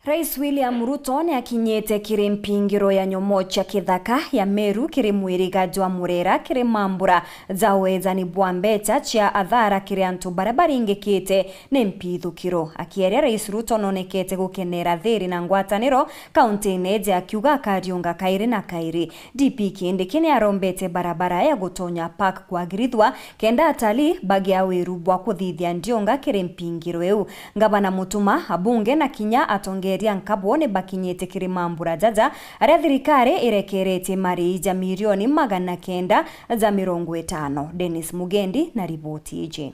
Rais William Ruto ni akinyete kiri mpingiro ya nyomocha kithaka ya Meru kiri mwiriga jwa Murera kiri mambura zaweza ni bwambecha cha athara kiri antu barabaringikite ni mpithukiro. Akieria Rais Ruto nonekete gukenera thiri na ngwataniro kaunti-ini je akiuga akariunga kairi na kairi. DP Kindiki ni arombete barabara ya gutonya park kwagirithwa kenda atali bagia wiru bwa kuthithia ndionga kiri mpingiro eu. Ngabana Mutuma abunge na kinya atonge nkabwo ni bakinyete kiri mambura jaja aria thirikari irekerete marija milioni 950. Dennis Mugendi na riboti ije.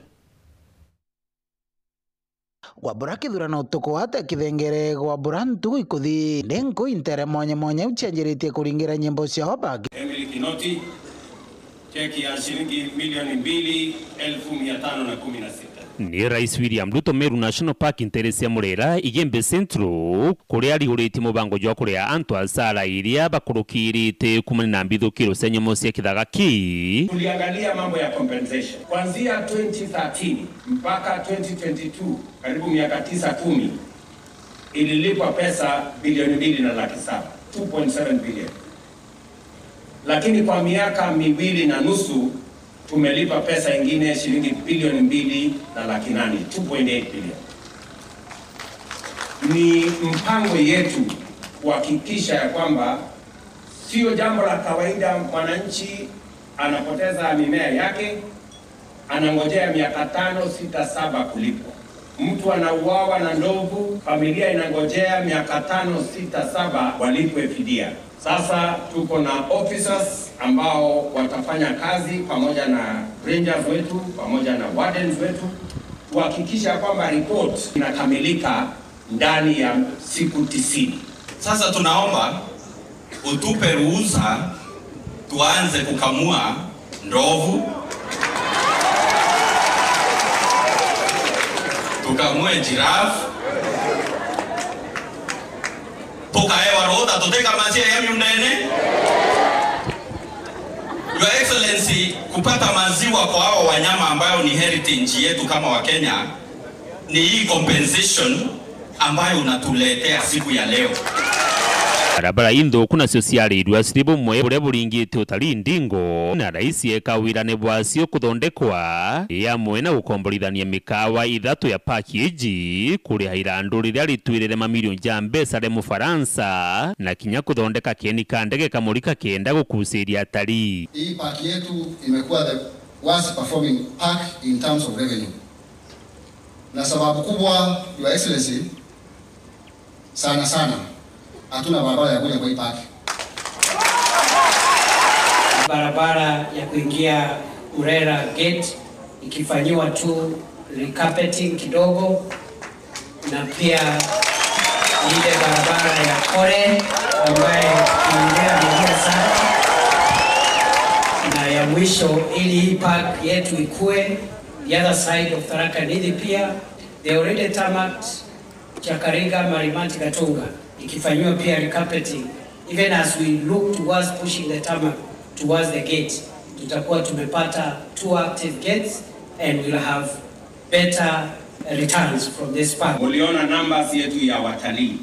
Gwambura kithurano utuku ate kithengere gwambura ntugu ikuthi ndenku intere mwanya mwanya uchenjeretie kuringira nyimbo cia Hobag. Emily Kinoti cheki ya shilingi milioni 2,516. Ni Rais William Ruto Meru National Park interesi ya Murera Igembe Central kuria arihurite mubango jwa kuria antu asara iria bakurukirite kumana na mbithukiro cia nyomo cia kithaka ki. Tuliangalia mambo ya compensation kuanzia 2013 mpaka 2022, karibu miaka 9-10, ililipwa pesa bilioni 2.7, 2.7 billion. Lakini kwa miaka 2.5 tumelipa pesa ingine shilingi bilioni 2.8, 2.8 billion. Ni mpango yetu kuhakikisha ya kwamba sio jambo la kawaida mwananchi anapoteza mimea yake, anangojea miaka 5, 6, 7 kulipwa. Mtu anauawa na ndovu, familia inangojea miaka 5, 6, 7 walipwe fidia. Sasa tuko na officers ambao watafanya kazi pamoja na rangers wetu, pamoja na wardens wetu, kuhakikisha kwamba report inakamilika ndani ya siku 90. Sasa tunaomba utupe ruhusa tuanze kukamua ndovu, tukamue giraffe, tukaewa roda tuteka maziwa ya miundene. Your Excellency, kupata maziwa kwa hao wanyama ambayo ni heritage yetu kama wa Kenya ni hii compensation ambayo unatuletea siku ya leo. Barabara indo kuna sociali irwa siribu mwe buria buringite utali ndingo na raisi ekawirane bwasio kuthondekwa ya mwena gukomborithania mikawa ithatu ya paki iji kuriha irandu riria ritwirire mamilioni ja mbeca re Mufaransa na kinya kuthondeka kieni ka ndege kamurika kenda gukuciria atalii. Hii park yetu imekuwa the worst performing park in terms of revenue, na sababu kubwa, Your Excellency, sana sana hatuna barabara ya kuja kwa hii park. Barabara ya kuingia Urera Gate ikifanyiwa tu recarpeting kidogo, na pia ile barabara ya Kore ambayo inaendelea sana, na ya mwisho ili hii park yetu ikue the other side of Tharaka Nithi pia they already tarmacked Chakaringa, Marimanti, Gatunga ikifanyiwa pia recarpeting. Even as we look towards pushing the tarmac towards the gate, tutakuwa tumepata 2 active gates and we'll have better returns from this park. Uliona numbers yetu ya watalii.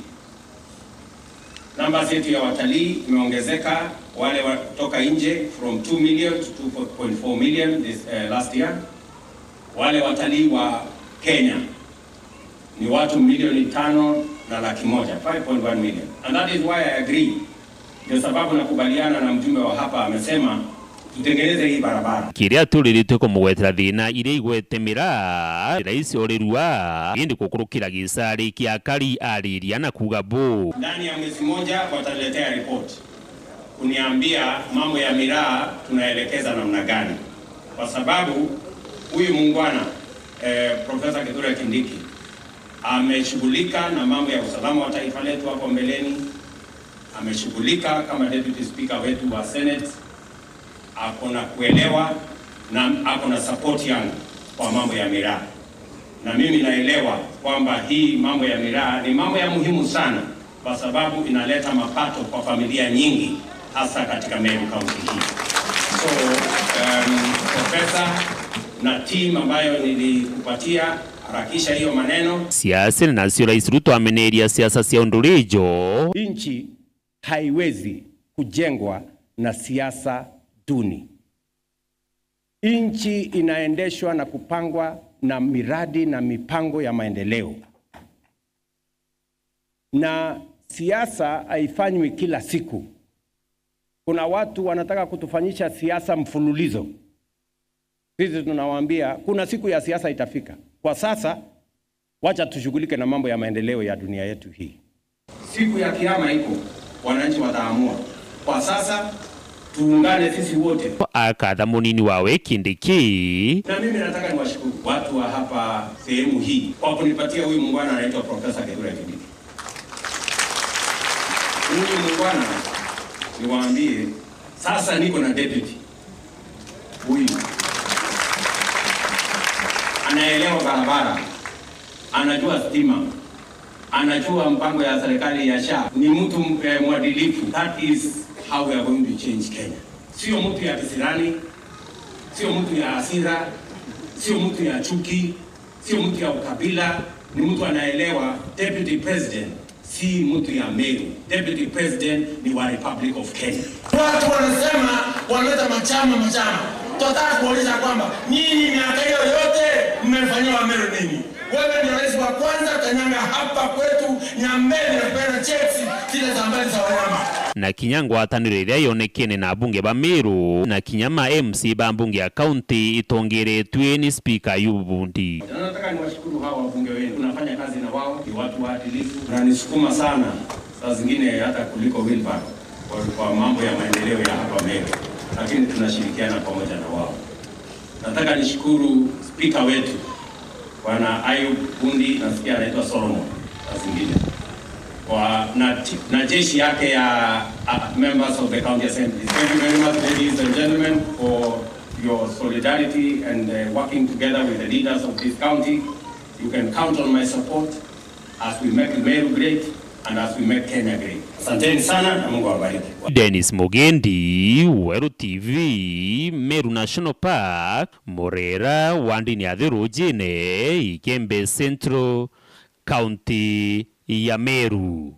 Numbers yetu ya watalii imeongezeka, wale kutoka nje from 2 million to 2.4 million this last year. Wale watalii wa Kenya ni watu milioni 5.1, 5.1 million. And that is why I agree. Ndio sababu nakubaliana na mjumbe wa hapa amesema tutengeneze hii barabara. Kiria tuliritwe kumugwetera thina iria igwete miraa rais orirua indi kukurukira gisari kia kari ariria na kuga bu. Ndani ya mwezi mmoja wataletea report kuniambia mambo ya miraa tunaelekeza namna gani, kwa sababu huyu muungwana Profesa Kithure Kindiki ameshughulika na mambo ya usalama wa taifa letu hapo mbeleni, ameshughulika kama deputy speaker wetu wa Senate, ako na kuelewa na ako na support yangu kwa mambo ya miraa. Na mimi naelewa kwamba hii mambo ya miraa ni mambo ya muhimu sana kwa sababu inaleta mapato kwa familia nyingi hasa katika Meru County hii. So Profesa na team ambayo nilikupatia Harakisha hiyo maneno. Siasa nasio Rais Ruto ameneria siasa cia undulijo. Nchi haiwezi kujengwa na siasa duni. Nchi inaendeshwa na kupangwa na miradi na mipango ya maendeleo. Na siasa haifanywi kila siku. Kuna watu wanataka kutufanyisha siasa mfululizo. Sisi tunawaambia kuna siku ya siasa itafika. Kwa sasa wacha tushughulike na mambo ya maendeleo ya dunia yetu hii. Siku ya kiyama iko, wananchi wataamua. Kwa sasa tuungane sisi wote. Akatha munini wawe Kindiki. Na mimi nataka niwashukuru watu wa hapa sehemu hii kwa kunipatia huyu muungwana anaitwa Profesa Kithure Kindiki. Huyu muungwana niwaambie, sasa niko na deputy. Huyu anaelewa barabara, anajua stima, anajua mpango ya serikali ya SHA, ni mtu mwadilifu. That is how we are going to change Kenya. Sio mtu ya kisirani, sio mtu ya hasira, sio mtu ya chuki, sio mtu ya ukabila, ni mtu anaelewa. Deputy President si mtu ya Meru. Deputy President ni wa Republic of Kenya. Watu wanasema wanaleta machama. Tunataka kuuliza kwamba nyinyi miaka hiyo yote mmefanyia wa Meru nini? Wewe ni rais wa kwanza kanyanga hapa kwetu Nyambene na kupeana checks zile za mbali za wanyama. Na kinyangwa ataniro iria yonekene na bunge ba Meru na kinyama MC ba mbunge ya county itongeretwe ni Speaker Ayub Bundi. Na nataka niwashukuru hawa wabunge wenu. Tunafanya kazi na wao, ni watu waadilifu. Wananisukuma sana saa zingine hata kuliko Wilbur kwa mambo ya maendeleo ya hapa Meru. Lakini tunashirikiana pamoja na wao. Nataka nishukuru speaker wetu Bwana Ayub Bundi, nasikia anaitwa Solomon saa zingine, kwa na jeshi yake ya members of the county assembly. Thank you very much, ladies and gentlemen, for your solidarity and working together with the leaders of this county. You can count on my support as we make Meru great and as we make Kenya great. Asanteni sana na Mungu awabariki. Dennis Mugendi, Weru TV, Meru National Park, Murera, Wandini Athirujine, Ikembe Central, County ya Meru.